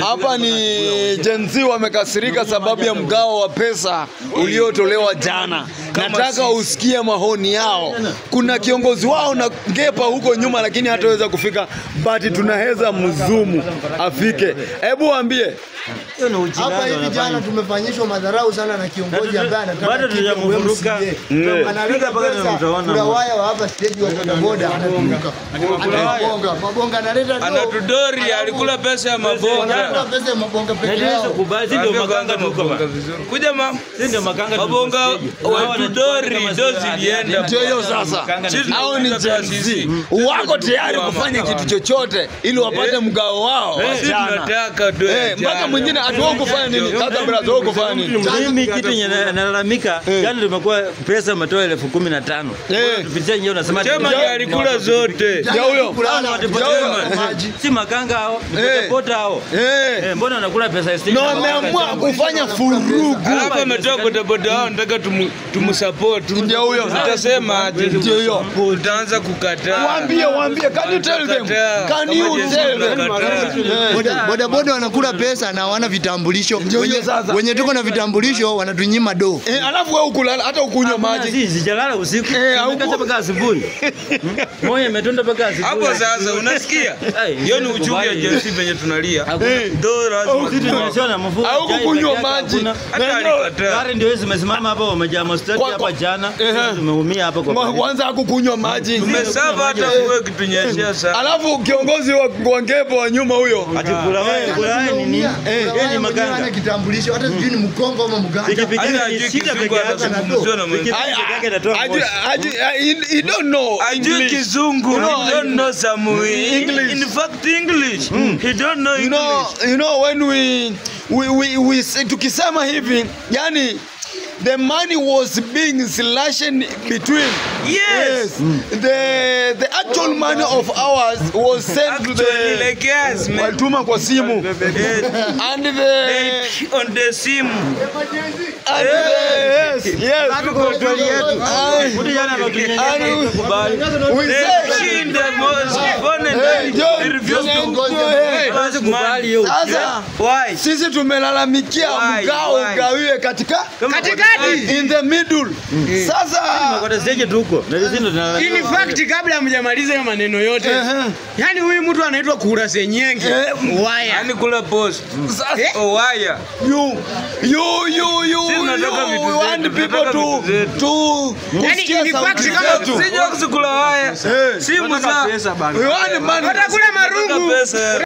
Hapa ni Gen Z wamekasirika sababu ya mgao wa pesa uliotolewa jana. Nataka usikie maoni yao. Kuna kiongozi wao na ngepa huko nyuma lakini hataweza kufika, but tunaweza mzumu afike. Hebu waambie. Hapa hivi jana tumefanyishwa madharau sana na kiongozi ambaye anataka bado tujamvuruka. Analeta pesa. Kuna waya wa hapa stage wa bodaboda anaturuka. Anabonga, mabonga analeta do. Anatudori alikula pesa ya mabonga. Anakula pesa ya mabonga peke yao. Kubali ndio makanga tuko bana. Kuja mama. Ndio makanga mabonga watudori dozi lienda. Ndio hiyo sasa. Hao ni Gen Z. Wako tayari kufanya kitu chochote ili wapate mgao wao. Sisi tunataka do. Mpaka mwingine atuo kufanya nini? Sasa brother wako kufanya nini? Mimi kitu nalalamika, jana tumekuwa pesa umetoa 15,000. Tupitie nyewe unasema chama alikula zote. Ndio huyo. Si makanga hao, ni boda hao. Mbona wanakula pesa ya stage? No, wameamua kufanya furugu. Hapa ametoa boda boda hao, nataka tumsupport. Ndio huyo. Tutasema aje? Ndio hiyo. Tutaanza kukataa. Waambie, can you tell them? Can you tell them? Boda boda wanakula pesa na hawana vitambulisho. Wenye tuko na vitambulisho wanatunyima do. Alafu wewe ukulala hata ukunywa maji. Sisi sijalala usiku. Nimekata mpaka asubuhi. Moyo imetonda mpaka asubuhi. Hapo sasa unasikia? Hiyo ni uchungu ya Gen Z venye tunalia. Do lazima tunashona mfuko. Au kukunywa maji. Gari ndio zimesimama hapa wamejaa mstari hapa jana. Tumeumia hapa kwa kwanza hakukunywa maji. Tumesava hata wewe kitunyeshia sana. Alafu kiongozi wa ngepo wa nyuma huyo. Atikula wewe, kula wewe nini? Yeye ni maganga. Ana kitambulisho hata sijui ni Mkongo ama Muganda. Pikipiki ni shida peke yake. He don't know. Ajui Kizungu. He don't know some English. In fact English. He don't know English. You know when we tukisema hivi, yani the money was being slashed between. Yes. The actual money of ours was sent to the like yes, man. Walituma kwa simu. And the on the simu. And yes, yes. We said the most phone and refused to kubali. Sasa why? Sisi tumelalamikia mgao ugawiwe katika katikati, in the middle. Sasa tuko. In fact kabla hamjamaliza hiyo maneno yote. Yaani huyu mtu anaitwa Kura Senyenge. Waya. Yaani kula post. Waya. You want people to yaani in fact kama sijui kula waya. Simu za. We want money. Watakula marungu.